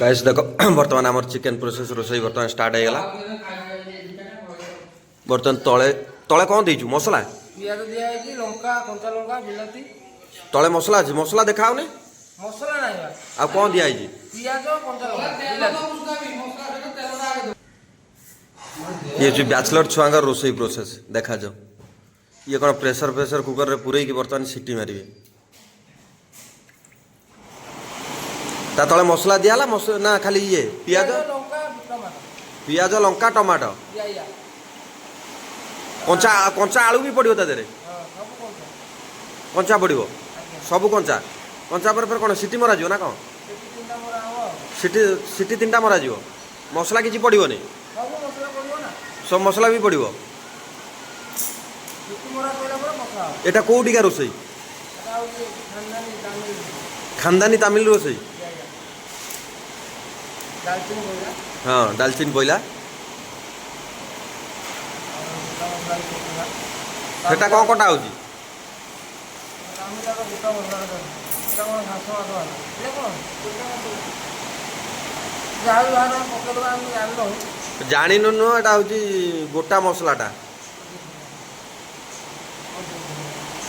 Guys ଦେଖ, ବର୍ତ୍ତମାନ ଆମର ଚିକେନ୍ ପ୍ରୋସେସ୍ ରୋଷେଇ ବର୍ତ୍ତମାନ ଷ୍ଟାର୍ଟ ହେଇଗଲା। ବର୍ତ୍ତମାନ ତଳେ ତଳେ କ'ଣ ଦେଇଛୁ ମସଲା? ପିଆଜ ଦିଆହେଇଛି, ଲଙ୍କା, କଞ୍ଚା ଲଙ୍କା, ବିଲାତି। ତଳେ ମସଲା ଅଛି? ମସଲା ଦେଖା ହଉନି। ମସଲା ନାହିଁ ବା। ଆଉ କ'ଣ ଦିଆହେଇଛି? ପିଆଜ, କଞ୍ଚା ଲଙ୍କା, ବିଲାତି। ଇଏ ହେଉଛି ବ୍ୟାଚଲର ଛୁଆଙ୍କର ରୋଷେଇ ପ୍ରୋସେସ୍ ଦେଖାଯାଉ। ଇଏ କ'ଣ ପ୍ରେସର ଫ୍ରେସର କୁକରରେ ପୂରେଇକି ବର୍ତ୍ତମାନ ସିଟି ମାରିବେ। ତା ତଳେ ମସଲା ଦିଆହେଲା ନା ଖାଲି ଇଏ ପିଆଜ? ଲଙ୍କା, ଟମାଟୋ। ପିଆଜ, ଲଙ୍କା, ଟମାଟୋ। ଇୟା ଇୟା। କଞ୍ଚା କଞ୍ଚା ଆଳୁ ବି ପଡ଼ିବ ତା ଦେହରେ? ହଁ, ସବୁ କଞ୍ଚା। କଞ୍ଚା ପଡ଼ିବ? ଆଜ୍ଞା। ସବୁ କଞ୍ଚା। କଞ୍ଚା ପରେ ଫେର କ'ଣ ସିଟି ମରାଯିବ ନା କ'ଣ? ସେଠି ତିନିଟା ମରା ହବ ଆଉ। ସିଟି ସିଟି ତିନିଟା ମରାଯିବ। ମସଲା କିଛି ପଡ଼ିବନି? ସବୁ ମସଲା ପଡ଼ିବ ନା। ସବୁ ମସଲା ବି ପଡ଼ିବ? ସିଟି ମରା ସରିଲା ପରେ କଷା ହବ। ଏଟା କୋଉଠିକା ରୋଷେଇ? ଏଟା ହେଉଛି ଖାନଦାନୀ ତାମିଲ। ଖାନଦାନୀ ତାମିଲ ରୋଷେଇ। ଇୟା ଇୟା। ଡାଲଚିନି ପଇଲା। ହଁ, ଡାଲଚିନି ପଇଲା। ଆଉ ଗୋଟା ମସଲା ବି ପକେଇବା। ସେଟା କ'ଣ କଟା ହେଉଛି? ତାମିଲର ଗୋଟା ମସଲାଟା ଦରକାର। ଏଟା କ'ଣ ଘାସ ମାସ ବାଲା? ଏଇଟା କ'ଣ ଗୋଟା ମସଲା? ଯାହା ବି ବାହାର ପକେଇଦେବା, ଆମେ ଜାଣିନୁ। ଜାଣିନୁ ନୁହଁ, ଏଟା ହେଉଛି ଗୋଟା ମସଲାଟା।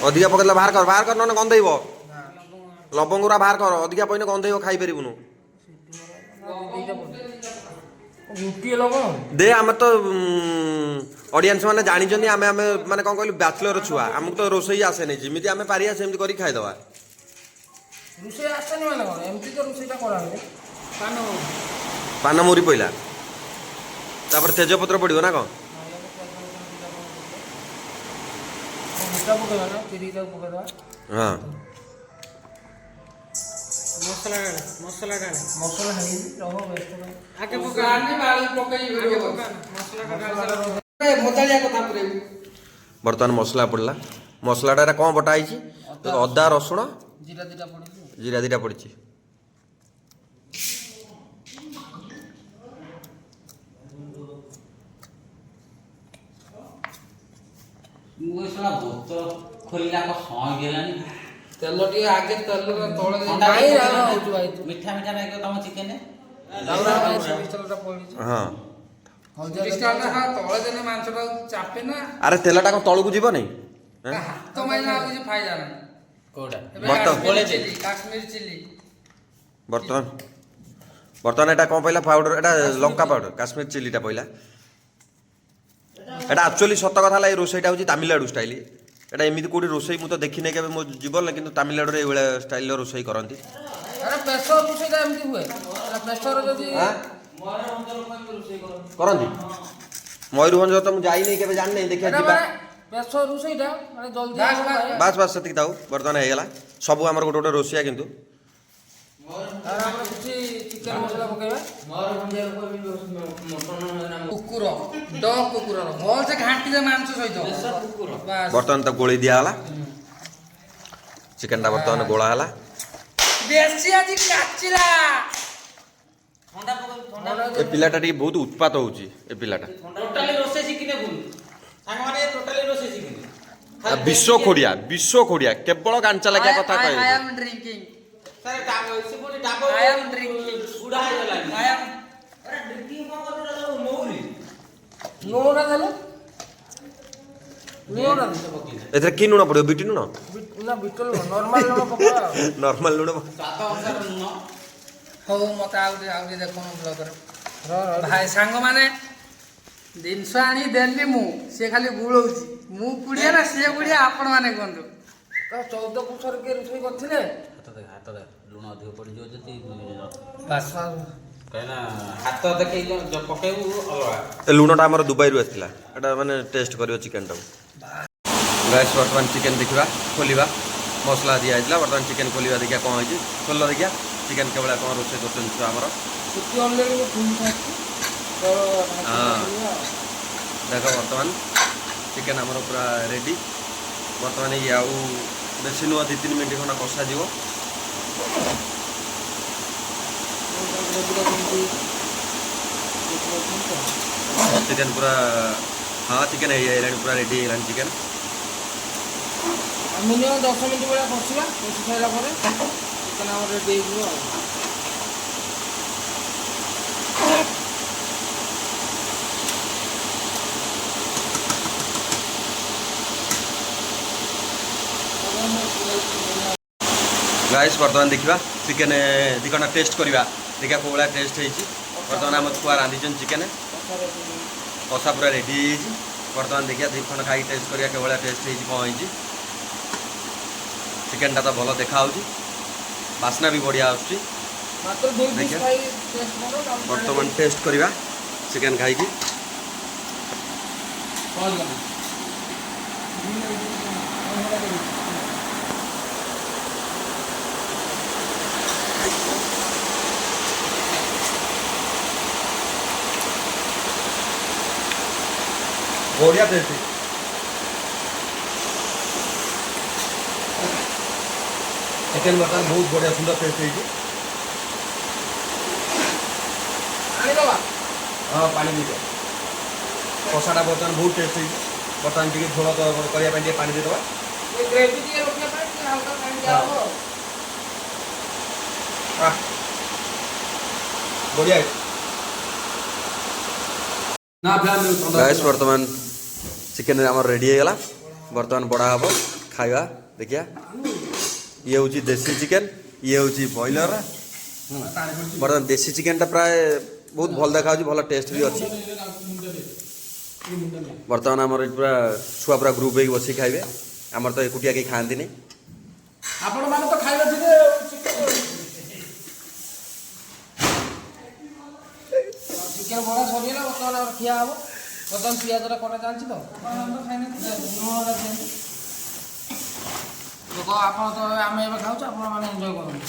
ଅଧିକା ପକେଇଦେଲେ ବାହାର କର, ବାହାର କର, ନହେଲେ ଗନ୍ଧେଇବ। ଲବଙ୍ଗୁରା ବାହାର କର, ଅଧିକା ପଇନେ ଗନ୍ଧେଇବ, ଖାଇପାରିବୁନୁ। ଦିଟା ଗୋଟିଏ ଲବଙ୍ଗ। ଦେ। ଆମେ ତ ଅଡ଼ିଏନ୍ସ ମାନେ ଜାଣିଛନ୍ତି, ଆମେ ଆମେ ମାନେ କ'ଣ କହିଲୁ, ବ୍ୟାଚଲର ଛୁଆ, ଆମକୁ ତ ରୋଷେଇ ଆସେନି। ଯେମିତି ଆମେ ପାରିବା ସେମିତି କରିକି ଖାଇଦେବା। ରୋଷେଇ ଆସେନି ମାନେ କ'ଣ? ଏମିତି ତ ରୋଷେଇଟା କରାହୁଏ। ପାନ। ପାନମହୁରି ପଇଲା, ତାପରେ ତେଜପତ୍ର ପଡ଼ିବ ନା କ'ଣ? ଗୋଟା ପକେଇବା ନା ଚିରିକି ତାକୁ ପକେଇଦେବା। ହଁ। ମସଲା ଡାଳେ, ମସଲା ଡାଳେ। ମସଲା ହେଇଛି, ରହ, ବ୍ୟସ୍ତ ନାହିଁ। ଆଗେ ପକା, ଆଗେ ପକା, ମସଲାଟା ଡାଳି ସାରିଲା ପରେ। ମଜାଳିଆ କଥା ପୁରେଇବୁ। ବର୍ତ୍ତମାନ ମସଲା ପଡ଼ିଲା। ମସଲାଟା ଏଟା କ'ଣ ବଟା ହେଇଛି? ଅଦା, ରସୁଣ। ଜିରା ଦିଟା ପଡ଼ିଛି। ଜିରା ଦିଟା ପଡ଼ିଛି। ମୁଁ ଏ ଶଳା ବୋତଲ ଖୋଲିଲା କଣ ସଇଁ ଗଲାନି। ତେଲ ଟିକେ ଆଗେ, ତେଲ ତଳେ। ଥଣ୍ଡା। କାଇଁ ରାଗ ହଉଛୁ ଭାଇ ତୁ? ମିଠା ମିଠା ଲାଗିବ ତମ ଚିକେନ। ତେଲଟା ପଡ଼ିଛି। ହଁ। ହଳଦିଆ। ସୋରିଷ ତେଲଟା ତଳେ ଦେଲେ ମାଂସଟା ଚାପେ ନା। ଆରେ, ତେଲଟା କ'ଣ ତଳକୁ ଯିବନି? ଏଁ? ହାତ ମାରିଲେ ଆଉ କିଛି ଫାଇଦା ନାହିଁ। କୋଉଟା? ଏବେ ବର୍ତ୍ତମାନ- କାଶ୍ମୀର ଚିଲି, କାଶ୍ମୀର ଚିଲି। ବର୍ତ୍ତମାନ ବର୍ତ୍ତମାନ ଏଟା କ'ଣ ପଇଲା ପାଉଡର? ଏଟା ଲଙ୍କା ପାଉଡର, କାଶ୍ମୀର ଚିଲିଟା ପଇଲା। ଏଟା ଆକ୍ଚୁଆଲି ସତ କଥା ହେଲା, ଏଇ ରୋଷେଇଟା ହେଉଛି ତାମିଲନାଡୁ ଷ୍ଟାଇଲ। ଏଟା ଏମିତି କୋଉଠି ରୋଷେଇ ମୁଁ ତ ଦେଖିନି କେବେ ମୋ ଜୀବନରେ, କିନ୍ତୁ ତାମିଲନାଡୁରେ ଏଇଭଳିଆ ଷ୍ଟାଇଲର ରୋଷେଇ କରନ୍ତି। ଆରେ, ପ୍ରେସର ରୋଷେଇଟା ଏମିତି ହୁଏ। ପ୍ରେସର ଯଦି ଆଁ? କରନ୍ତି ମୟୂରଭଞ୍ଜ ତ ମୁଁ ଯାଇନି କେବେ, ଜାଣିନି, ଦେଖିବା ଏଟା ଯିବା। ମାନେ ପ୍ରେସର ରୋଷେଇଟା ମାନେ ଜଲ୍ଦି ବାସ୍, ହବ ବାସ୍। ଭାଇ। ବାସ୍ ବାସ୍, ସେତିକି ଥାଉ। ବର୍ତ୍ତମାନ ହେଇଗଲା ସବୁ। ଆମର ଗୋଟେ ଗୋଟେ ରୋଷେଇଆ କିନ୍ତୁ। ତାପରେ ଆମର କିଛି ଚିକେନ ମସଲା ପକେଇବା। କୁକୁର ଡଗ୍, କୁକୁରର ଭଲସେ ଘାଣ୍ଟି ଦେ ମାଂସ ସହିତ, ବାସ୍। ବର୍ତ୍ତମାନ ତାକୁ ଗୋଳେଇ ଦିଆହେଲା। ଚିକେନଟା ବର୍ତ୍ତମାନ ଗୋଳା ହେଲା। ବେଶୀ ଆଜି କାଚିଲା। ଥଣ୍ଡା ପକେଇବୁ, ଥଣ୍ଡା। ଏ ପିଲାଟା ଟିକେ ବହୁତ ଉତ୍ପାତ ହଉଛି ଏ ପିଲାଟା। ଟୋଟାଲି ରୋଷେଇ ଶିଖିନେ ଭୁଲ ସାଙ୍ଗମାନେ, ଟୋଟାଲି ରୋଷେଇ ଶିଖିନେ। ଆ, ବିଶ୍ୱ ଖୋଡ଼ିଆ, ବିଶ୍ୱ ଖୋଡ଼ିଆ, କେବଳ ଗାଞ୍ଚା ଲାଗିଆ କଥା I କହିବେ। am drinking. Sir, ସେ ପୁଣି ଡାବ। I am drinking. ବୁଢା ହେଇଗଲାଣି। I am ଆରେ, ଡ୍ରିଙ୍କିଂ କଣ କରୁଛୁ ସବୁ ମଉରି? ଲୁଣଟା ଦେଲେ, ଲୁଣଟା ଦେ। ଏଥିରେ କି ଲୁଣ ପଡ଼ିବ? ବିଟି ଲୁଣ? ନା, ବିଟ ଲୁଣ, ନର୍ମାଲ ଲୁଣ ପକେଇବା ଆଉ। ନର୍ମାଲ ଲୁଣ। ସ୍ୱାଦ ଅନୁସାରେ ଲୁଣ। ହଉ, ମତେ ଆଉ ଟିକେ ଆଉ ଟିକେ ଦେଖୁନ ବ୍ଲଗରେ। ରହ ରହ। ଭାଇ ସାଙ୍ଗମାନେ, ଜିନିଷ ଆଣି ଦେଲି ମୁଁ, ସିଏ ଖାଲି ଗୁଳଉଛି। ମୁଁ କୁଡ଼ିଆ ନା ସିଏ କୁଡ଼ିଆ, ଆପଣ ମାନେ କୁହନ୍ତୁ। ତ 14 ପୁରୁଷରେ କିଏ ରୋଷେଇ କରିଥିଲେ? ହାତ ଦେଖ, ହାତ ଦେଖ, ଲୁଣ ଅଧିକ ପଡ଼ିଯିବ ଯଦି। ବାସ୍। କାହିଁକିନା ହାତ ଦେଖେଇ ଯୋଉ ପକେଇବୁ ଅଲଗା। ଏ ଲୁଣଟା ଆମର ଦୁବାଇରୁ ଆସିଥିଲା। ଏଟା ମାନେ ଟେଷ୍ଟ କରିବ ଚିକେନଟାକୁ। ଗାଇସ୍, ବର୍ତ୍ତମାନ ଚିକେନ ଦେଖିବା, ଖୋଲିବା। ମସଲା ଦିଆହେଇଥିଲା, ବର୍ତ୍ତମାନ ଚିକେନ ଖୋଲିବା, ଦେଖିବା କ'ଣ ହେଇଛି। ଖୋଲିଲ, ଦେଖିବା ଚିକେନ କେଭଳିଆ କ'ଣ ରୋଷେଇ କରୁଛନ୍ତି ଛୁଆ ଆମର। ସିଟି ଅଲରେଡ଼ି ମୁଁ ଫୁଲ୍ ସାରିଛି ତ। ହଁ। ଦେଖ, ବର୍ତ୍ତମାନ ଚିକେନ ଆମର ପୁରା ରେଡ଼ି। ବର୍ତ୍ତମାନ ଇଏ ଆଉ ବେଶୀ ନୁହଁ, 2-3 ମିନିଟ୍ ଖଣ୍ଡେ କଷାଯିବ। ଗ୍ରେଭିଟା କେମିତି ଦେଖିପାରୁଛନ୍ତି ତ? ଚିକେନ ପୁରା, ହଁ, ଚିକେନ ହେଇଯାଇଲାଣି, ପୁରା ରେଡ଼ି ହେଇଗଲାଣି ଚିକେନ। ଆଉ ମିନିମମ୍ 10 ମିନିଟ୍ ଭଳିଆ କଷିବା। କଷି ସାରିଲା ପରେ ଚିକେନ୍ ଆମର ରେଡ଼ି ହେଇଯିବ ଆଉ। ଗାଇସ୍, ବର୍ତ୍ତମାନ ଦେଖିବା, ଚିକେନ୍ ଦୁଇ ଖଣ୍ଡ ଟେଷ୍ଟ କରିବା, ଦେଖିବା କେଉଁ ଭଳିଆ ଟେଷ୍ଟ ହେଇଛି। ବର୍ତ୍ତମାନ ଆମ ଛୁଆ ରାନ୍ଧିଛନ୍ତି ଚିକେନ୍, କଷା ପୁରା ରେଡ଼ି ହେଇଯାଇଛି। ବର୍ତ୍ତମାନ ଦେଖିବା, ଦୁଇ ଖଣ୍ଡ ଖାଇକି ଟେଷ୍ଟ କରିବା, କେଉଁ ଭଳିଆ ଟେଷ୍ଟ ହେଇଛି, କ'ଣ ହେଇଛି। ଚିକେନଟା ତ ଭଲ ଦେଖାହେଉଛି, ବାସ୍ନା ବି ବଢ଼ିଆ ଆସୁଛି। ମାତ୍ର ଦୁଇ ପିସ୍ ଦେଖିବା। ଖାଇ ଟେଷ୍ଟ କର ତାପରେ। ବର୍ତ୍ତମାନ ଟେଷ୍ଟ କରିବା ଚିକେନ୍ ଖାଇକି। କଣ କଲା? ବଢ଼ିଆ ଟେଷ୍ଟ। ଚିକେନ୍ ବର୍ତ୍ତମାନ ବହୁତ ବଢ଼ିଆ ସୁନ୍ଦର ଟେଷ୍ଟ ହେଇଛି। ଆଣିଦବା। ହଁ, ପାଣି ଦେଇଦିଅ। କଷାଟା ବର୍ତ୍ତମାନ ବହୁତ ଟେଷ୍ଟ ହେଇଛି। ବର୍ତ୍ତମାନ ଟିକେ ଝୋଳ କରିବା ପାଇଁ ଟିକେ ପାଣି ଦେଇଦେବା। ଏ ଗ୍ରେଭି ଟିକେ ରଖିବା ପାଇଁ ଟିକେ ହାଲକା ପାଣି ଦିଆହବ ଆଉ। ଆଃ, ବଢ଼ିଆ ହେଇଛି। ନା, ଫ୍ୟାନ୍ ଥଣ୍ଡା। ଗାଇସ୍, ବର୍ତ୍ତମାନ ଚିକେନ୍ ଆମର ରେଡ଼ି ହେଇଗଲା। ବର୍ତ୍ତମାନ ବଢ଼ା ହେବ, ଖାଇବା ଦେଖିବା। ଇଏ ହେଉଛି ଦେଶୀ ଚିକେନ୍, ଇଏ ହେଉଛି ବ୍ରଏଲର। ବର୍ତ୍ତମାନ ଦେଶୀ ଚିକେନଟା ପ୍ରାୟ ବହୁତ ଭଲ ଦେଖାଯାଉଛି, ଭଲ ଟେଷ୍ଟ ବି ଅଛି। ବର୍ତ୍ତମାନ ଆମର ଏଠି ପୁରା ଛୁଆ ପୁରା ଗ୍ରୁପ୍ ହେଇକି ବସିକି ଖାଇବେ। ଆମର ତ ଏକୁଟିଆ କେହି ଖାଆନ୍ତିନି। ଆପଣ ମାନେ ତ ଖାଇବା ଥିବେ ଚିକେନ। ଚିକେନ ବଢ଼ା ସରିଗଲା, ବର୍ତ୍ତମାନ ଆମର ଖିଆ ହବ। ବର୍ତ୍ତମାନ ପିଆଜଟା କଟା ଚାଲିଛି ତ ଲୁଣଟା ଦିଅନ୍ତୁ। ଲୋକ ଆପଣ ତ ଆମେ ଏବେ ଖାଉଛୁ, ଆପଣ ମାନେ ଏନ୍ଜୟ କରନ୍ତୁ।